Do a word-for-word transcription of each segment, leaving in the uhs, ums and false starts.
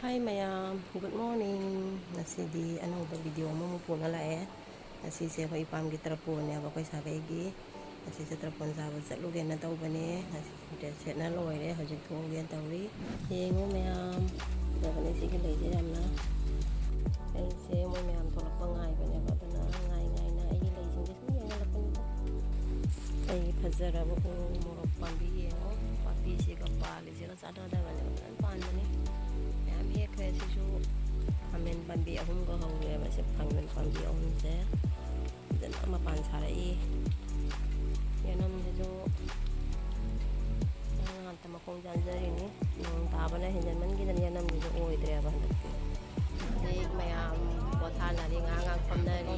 Hi ꯃꯌꯥꯝ, good morning. ꯉꯁꯤꯗꯤ ꯑꯅꯧꯕ video ꯑꯃꯃꯨꯛ ꯄꯨꯅ ꯂꯥꯛꯑꯦ꯫ ꯉꯁꯤꯁꯦ ꯑꯩꯈꯣꯏ ꯏꯄꯥꯝꯒꯤ ꯇꯔꯄꯣꯟꯅꯦꯕ, ꯑꯩꯈꯣꯏ ꯁꯥꯒꯩꯒꯤ꯫ ꯉꯁꯤꯁꯦ ꯇꯔꯄꯣꯟ ꯆꯥꯕ ꯆꯠꯂꯨꯒꯦꯅ ꯇꯧꯕꯅꯦ꯫ ꯉꯁꯤ dress ꯁꯦꯠꯅ ꯂꯣꯏꯔꯦ, ꯍꯧꯖꯤꯛ ꯊꯣꯡꯒꯦꯅ ꯇꯧꯔꯤ꯫ ꯌꯦꯡꯉꯨ ꯃꯌꯥꯝ, ꯐꯖꯕꯅꯦ ꯁꯤꯒꯤ ꯂꯩꯁꯦ ꯌꯥꯝꯅ꯫ ꯑꯩꯁꯦ ꯃꯣꯏ ꯃꯌꯥꯝ ꯊꯣꯛꯂꯛꯄ ꯉꯥꯏꯕꯅꯦꯕ, ꯑꯗꯨꯅ ꯉꯥꯏ ꯉꯥꯏꯅ ꯑꯩꯒꯤ ꯂꯩꯁꯤꯡꯁꯦ ꯁꯨꯝ ꯌꯦꯡꯍꯜꯂꯛꯄꯅꯤꯗ꯫ ꯑꯩꯒꯤ ꯐꯖꯔꯕ ꯎ ꯃꯣꯔꯣꯛ ꯄꯥꯝꯕꯤ ꯌꯦꯡꯉꯣ, ꯄꯥꯝꯕꯤꯁꯤꯒ ꯄꯥꯜꯂꯤꯁꯤꯒ ꯆꯥꯟꯅꯗꯕꯅꯦꯕ, ꯐꯖꯅ ꯄꯥꯟꯕꯅꯤ꯫ ꯃꯌꯥꯝ ꯍꯦꯛꯈ꯭ꯔꯦ꯫ ꯁꯤꯁꯨ ꯈꯥꯃꯦꯟ ꯄꯥꯝꯕꯤ ꯑꯍꯨꯝꯒ ꯍꯧꯔꯦꯕ꯫ ꯁꯤ ꯈꯥꯃꯦꯟ ꯄꯥꯝꯕꯤ ꯑꯍꯨꯝꯁꯦ ꯐꯖꯅ ꯃꯄꯥꯟ ꯁꯥꯔꯛꯏ꯫ ꯌꯦꯅꯝꯁꯤꯁꯨ ꯉꯔꯥꯡ ꯅꯍꯥꯟꯇ ꯃꯈꯣꯡ ꯆꯥꯟꯖꯔꯤꯅꯤ꯫ ꯅꯣꯡ ꯇꯥꯕꯅ ꯍꯦꯟꯖꯟꯃꯟꯈꯤꯗꯅ ꯌꯦꯅꯝꯁꯤꯁꯨ ꯑꯣꯏꯗ꯭ꯔꯦꯕ ꯍꯟꯗꯛꯇꯤ꯫ ꯍꯧꯖꯤꯛ ꯃꯌꯥꯝ ꯄꯣꯊꯥꯅꯔꯤ, ꯉꯥꯏꯍꯥꯛ ꯉꯥꯏꯍꯥꯛ ꯐꯝꯅꯔꯤ꯫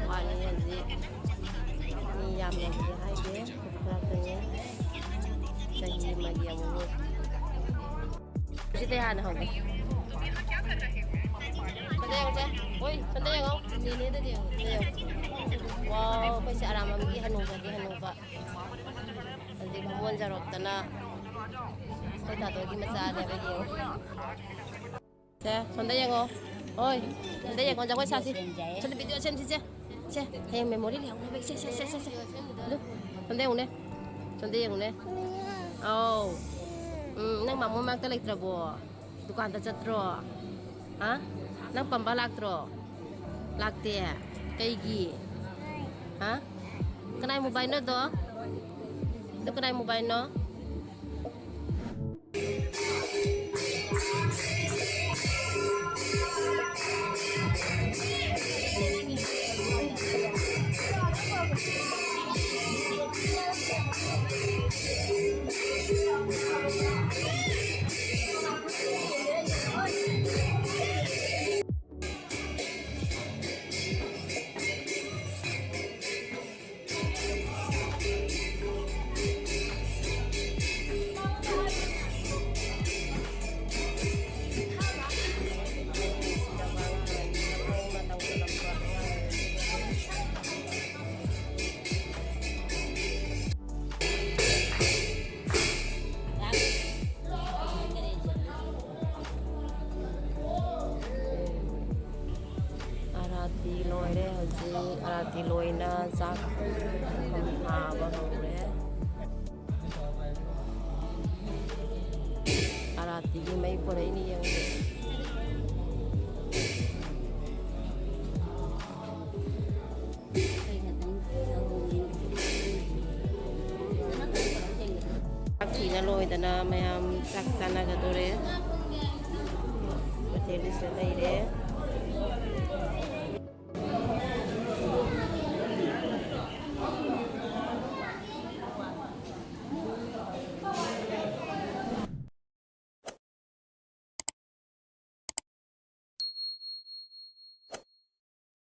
ꯋꯥꯠꯂꯤ ꯍꯧꯖꯤꯛ꯫ ꯃꯤ ꯌꯥꯝꯅꯕꯨꯗꯤ ꯍꯥꯏꯗꯦ, ꯈꯔ ꯈꯛꯇꯅꯤ꯫ ꯆꯍꯤ ꯑꯃꯒꯤ ꯑꯃꯨꯛ꯫ ꯁꯤꯗꯩ ꯍꯥꯟꯅ ꯍꯧꯒꯦ꯫ ꯁꯣꯝꯗ ꯌꯦꯡꯉꯨꯁꯦ꯫ ꯍꯣꯏ, ꯁꯣꯝꯗ ꯌꯦꯡꯉꯣ꯫ ꯅꯦꯅꯦꯗꯗꯤ ꯌꯦꯡꯉꯣ꯫ ꯁꯤꯗ ꯌꯦꯡꯉꯣ꯫ ꯋꯥꯎ, ꯑꯩꯈꯣꯏꯁꯦ ꯑꯔꯥꯝꯕꯝꯒꯤ ꯍꯅꯨꯕꯒꯤ ꯍꯅꯨꯕ꯫ ꯍꯧꯖꯤꯛ ꯕꯥꯃꯣꯟ ꯖꯥꯔꯣꯞꯇꯅ ꯑꯩꯈꯣꯏ ꯇꯥꯇꯣꯒꯤ ꯃꯆꯥꯅꯦꯕ, ꯌꯦꯡꯉꯣ꯫ ꯁꯦ, ꯁꯣꯝꯗ ꯌꯦꯡꯉꯣ꯫ ꯍꯣꯏ, ꯁꯣꯝꯗ ꯌꯦꯡꯉꯣ, ꯖꯒꯣꯏ ꯁꯥꯁꯤ꯫ ꯁꯣꯝꯗ video ꯁꯦꯝꯁꯤ, ꯁꯦ꯫ ꯁꯦ, ꯍꯌꯦꯡ memory ꯂꯩꯍꯧꯅꯕ꯫ ꯁꯦ, ꯁꯦ, ꯁꯦ, ꯁꯦ, ꯁꯦ꯫ ꯑꯗꯨ, ꯁꯣꯝꯗ ꯌꯦꯡꯉꯨꯅꯦ꯫ ꯁꯣꯝꯗ ꯌꯦꯡꯉꯨꯅꯦ꯫ ꯑꯧ꯫ ꯎꯝ, ꯅꯪ ꯃꯥꯃꯣ ꯃꯅꯥꯛꯇ ꯂꯩꯇ꯭ꯔꯕꯣ? ꯗꯨꯀꯥꯟꯗ ꯆꯠꯇ꯭ꯔꯣ? ꯍꯥ? ꯅꯪ ꯄꯝꯕ ꯂꯥꯛꯇ꯭ꯔꯣ? ꯂꯥꯛꯇꯦ꯫ ꯀꯩꯒꯤ? ꯍꯥ? ꯀꯅꯥꯏ mobileꯅꯣ ꯑꯗꯣ? ꯑꯗꯨ ꯀꯅꯥꯏ mobileꯅꯣ? ꯂꯣꯏꯅ ꯆꯥꯛ ꯊꯥꯕ ꯍꯧꯔꯦ꯫ ꯑꯔꯥꯇꯤꯒꯤ ꯃꯩ ꯄꯨꯔꯛꯏꯅꯤ ꯌꯦꯡꯉꯨ꯫ ꯆꯥꯛ ꯊꯤꯅ ꯂꯣꯏꯗꯅ ꯃꯌꯥꯝ ꯆꯥꯛ ꯆꯥꯅꯒꯗꯣꯔꯦ꯫ ꯃꯊꯦꯜꯗꯤ ꯁꯤꯗ ꯂꯩꯔꯦ꯫